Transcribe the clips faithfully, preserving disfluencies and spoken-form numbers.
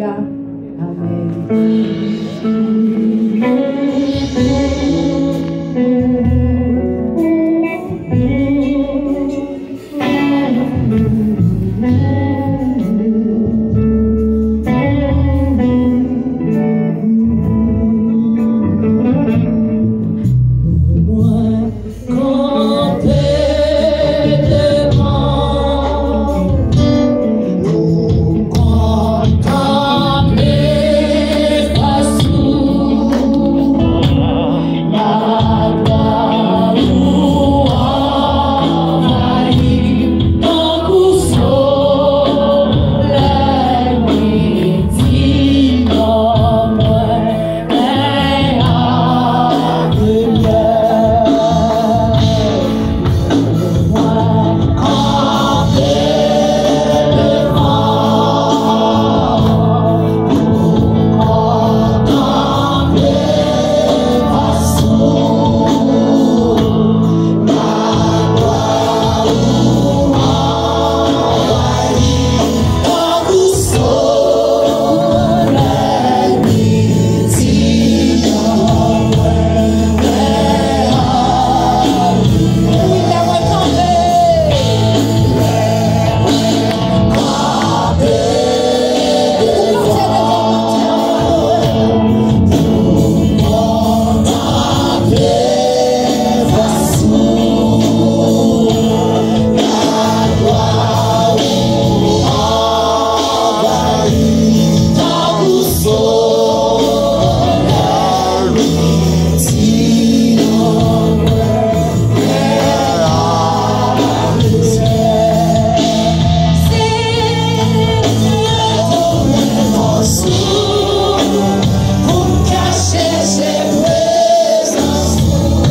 Amèn.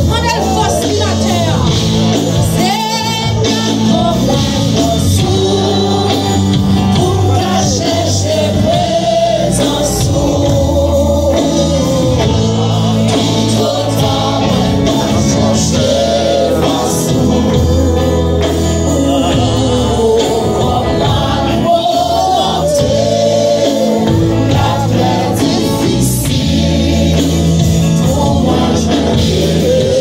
Mande l fòs ki atè a. Senyè, ban mwen fòs ou pou m ka chèche prezans ou. Toutotan mwen p ap chèche fòs ou. Kòm la volonte la trè difisil pou mwen jwenn benediksyon.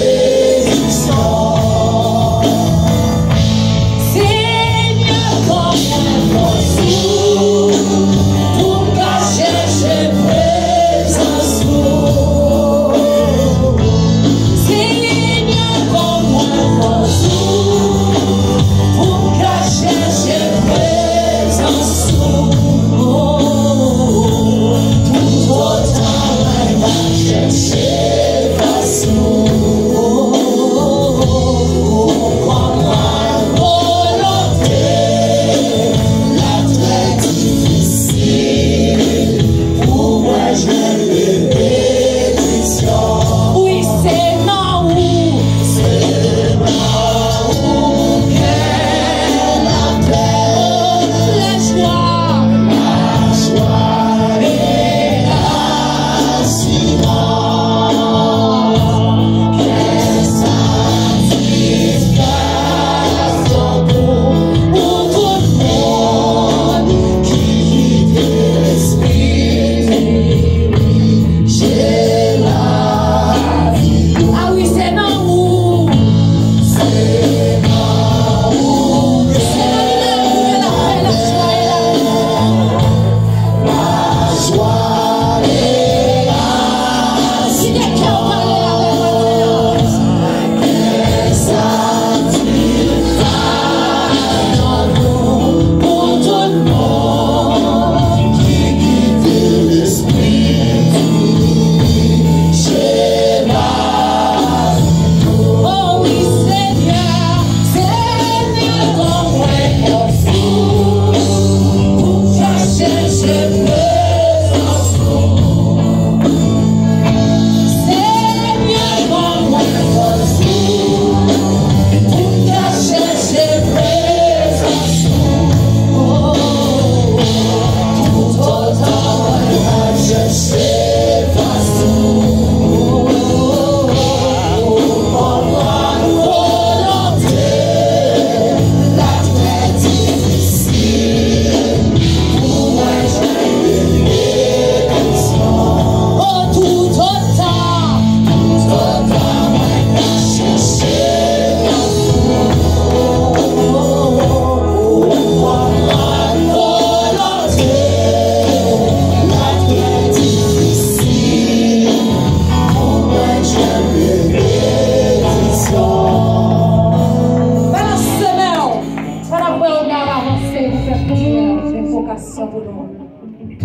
Senyè, ban mwen fòs ou pou m ka chèche prezans ou. Senyè, ban mwen fòs ou pou m ka chèche prezans ou. Toutotan mwen p ap chèche fòs ou. Kòm la volonte la trè difisil pou mwen jwenn benediksyon. Wi, se nan ou. Se nan ou kè lapè, lajwa, lajwa e la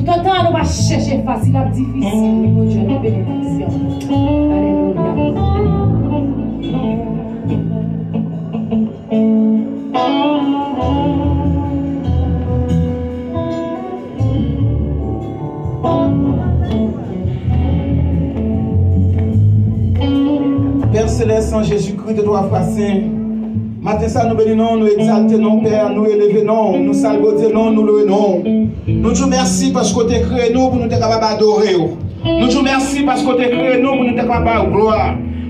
Tantan nou pa chèche fasil, ap difisil, wi, Bondye, nou benediksyon. Alelouya. Pè Selès, an Jezikri de twa fwa sen, maten sa nou beni non w, nou egzalte non w, Pè, nou eleve non w, nou salbodye non w, nou lwe non w. Nou di w mèsi paske w te kreye nou pou nou te kapab adore w. Nou di w mèsi paske w te kreye nou pou nou te kapab ba w glwa.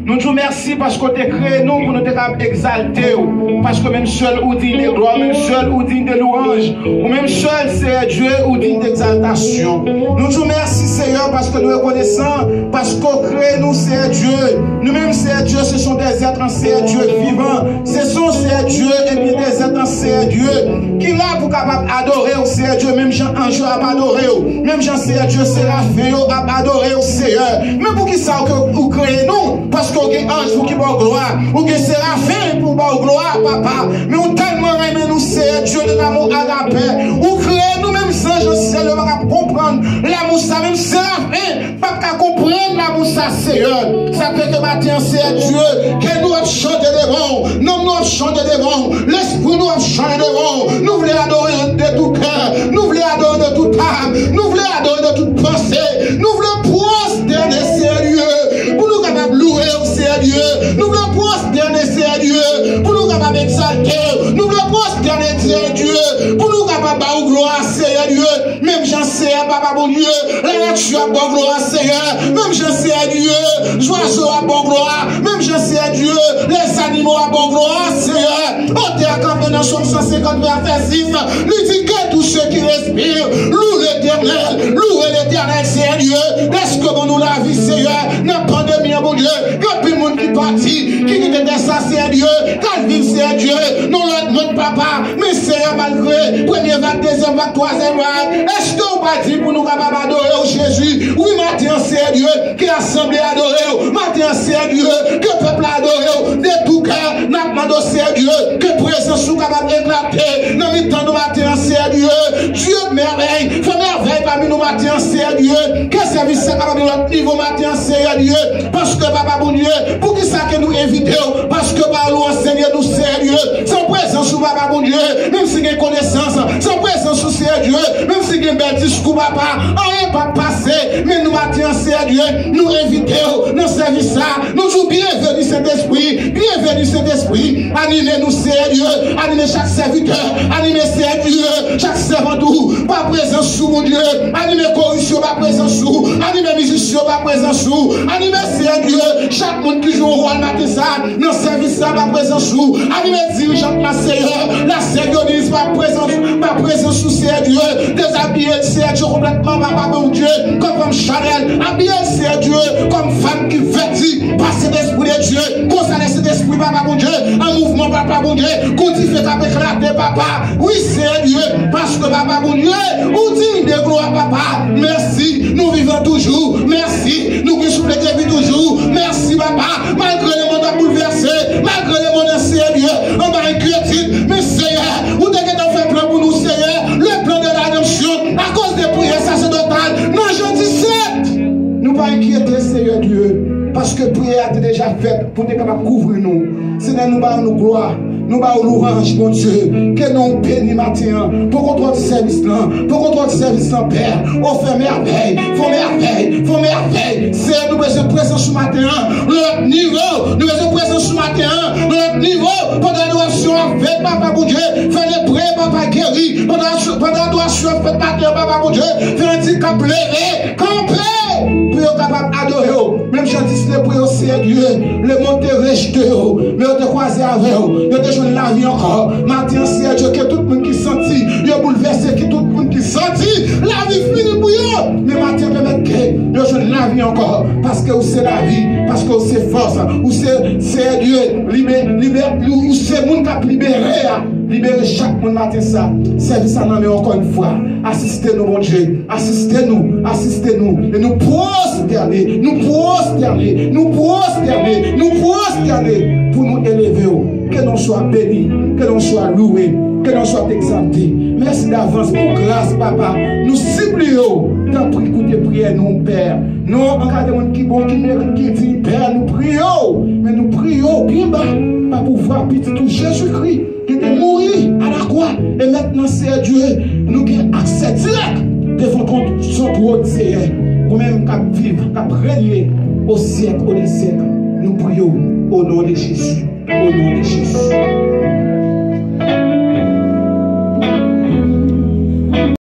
Nou di w mèsi paske w te kreye nou pou nou te kapab egzalte w. Paske menm sèl ou diy de glwa, ou menm sèl ou diy de lwanj. Ou menm sèl, Seyè Dye, ou diy degzaltasyon. Nou di w mèsi, Seyè, paske nou rekonesan, paske w kreye nou, Seyè Dye. Nou menm, Seyè Dye, se son dèzèt an, Seyè Dye, vivan. Se son, Seyè Dye, epi dèzèt an, Seyè Dye, ki la pou kapab adore w, Seyè Dye, menm jan anj yo ap adore w, menm jan, Seyè Dye, serafen yo ap adore w, Seyè. Men poukisa w ke ou kreye nou? Paske w gen anj pou ki ba w glwa, ou gen serafen pou ba w glwa, Papa. Men ou tèlman renmen nou, Seyè Dye, de lanmou agapè. Ou kreye nou, menm zanj nan syèl yo pa ka konprann lanmou sa, menm serafen p ap ka konprann lanmou sa, Seyè. Sa k fè ke maten an, Seyè Dye, kè nou ap chante devan w, nanm nou ap chante devan w, lespri nou ap chante devan w. Nou vle adore w de tou kè, nou vle adore w de tout am, nou vle adore w de tout panse, nou vle pwostène, Seyè Dye, pou nou kapab louwe w, Seyè Dye, nou vle pwostène, Seyè Dye, pou nou kapab egzalte w, nou vle pwostène, Seyè Dye, pou nou kapab ba w glwa, Seyè Dye. Menm jan, Seyè, Papa Bondye, lanati ap ba w glwa, Seyè. Menm jan, Seyè Dye, zwazo ap ba w glwa. Menm jan, Seyè Dye, lèzanimo ap ba w glwa, Seyè. Otè a kanpe nan Sòm san senkant vèsè sis, li di, que tout ce qui respire loue l'Éternel, louwe Letènèl, Seyè Dye, dèske ban nou lavi, Seyè, nan pandemi an, Bondye, gen anpil moun ki pati, ki kite tè sa, Seyè Dye, k al viv, Seyè Dye, nan lòt mond, Papa. Men Seyè, malgre premye vag, dezyèm vag, twazyèm vag, èske w pa di pou nou kapab adore w, Jezi? Wi, maten an, Seyè Dye, ke asanble adore w. Maten an, Seyè Dye, ke pèp la adore w de tou kè. N ap mande w, Seyè Dye, ke prezans ou kapab eklate nan mitan nou maten an, Seyè Dye. Dye de mèvèy, fè mèvèy pami nou maten an, Seyè Dye. Ke sèvis sa kapab yon lòt nivo maten an, Seyè Dye. Paske, Papa Bondye, poukisa ke nou evite w? Paske pawòl ou ansenye nou, Seyè Dye, san prezans ou, Papa Bondye, menm si gen konesans, san prezans ou, Seyè Dye, menm si gen bèl diskou, Papa, anyen p ap pase. Men nou maten an, Seyè Dye, nou envite w nan sèvis sa. Nou di w, byenveni, Sentespri, byenveni, Sentespri. Anime nou, Seyè Dye, anime chak sèvitè, anime, Seyè Dye, chak sèvant ou, pa prezans ou, Bondye. Anime koris yo pa prezans ou. Anime mizisyen yo pa prezans ou. Anime, Seyè Dye, chak moun ki jwe yon wòl maten sa nan sèvis la pa prezans ou. Anime dirijant la, Seyè. La Seyè Dionise pa prezans, pa prezans ou, Seyè Dye. Dezabiye l, Seyè Dye, konplètman, Papa Bondye. Kòm fanm Chanèl, abiye l, Seyè Dye, kòm fanm ki vèti pa Sentespri de Dye. Konsa, lè Sentespri, Papa Bondye, an mouvman, Papa Bondye, gon dife k ap eklate, Papa. Wi, Seyè Dye, paske, Papa Bondye, ou diy de glwa, Papa. Mèsi, nou vivan toujou. Mèsi, nou gen soufle de vi toujou. Mèsi, Papa. Malgre lemonn ap boulvèse, malgre lemonn an, Seyè Dye, anba enkyetid, men, Seyè, ou te gentan fè plan pou nou, Seyè. Le plan de la rédemption, akoz de priyè sasedotal nan Jan disèt. Nou pa enkyete, Seyè Dye, paske priyè a te deja fèt pou te kapab kouvri nou. Senyè, nou ba nou glwa, nou ba w lwanj, Bondye. Ke non w beni maten an. Pran kontwòl sèvis lan, pran kontwòl sèvis lan, Pè. O, fè mèvèy, fè mèvèy, fè mèvèy. Seyè, nou bezwen prezans ou maten an nan lòt nivo. Nou bezwen prezans ou maten an nan lòt nivo. Pandan adorasyon ap fèt, Papa Bondye, fè lepre, Papa, geri. Pandan, pandan adorasyon ap fèt maten an, Papa Bondye, fè andikap leve, kanpe, pou yo kapab adore w. Menm jan dis lepre yo, Seyè Dye, lemonn te rejte yo, men yo te kwaze avè w, yo te jwenn lavi ankò. Maten an, Seyè Dye, ke tout moun ki santi yo boulvèse, ke tout moun ki santi lavi fini pou yo, men maten an, pèmèt ke yo jwenn lavi ankò, paske ou se lavi, paske ou se fòs, ou se, Seyè Dye, libè, libè, ou, ou se moun k ap libere a. Libere chak moun maten sa. Sèvis la nan men w ankò yon fwa. Asiste nou, Bondye. Asiste nou, asiste nou. E nou pwostène, nou pwostène, nou pwostène, nou pwostène pou nou eleve w. Ke non w swa beni, ke non w swa louwe, ke non w swa egzalte. Mèsi davans pou gras, Papa. Nou sipliye w Tanpri, koute priyè nou, Pè. Nou ankadre moun ki bon, ki merit, ki diy, Pè, nou priye w. Men nou priye w byen ba, pa pouvwa Pitit ou Jezikri, ki te mouri a la kwa. E mentnan, Seyè Dye, nou gen aksè dirèk devan tron, son twòn, Seyè. Ou menm k ap viv, k ap renye o syèk o dè syèk. Nou priye w o non de Jezi. O non de Jezi.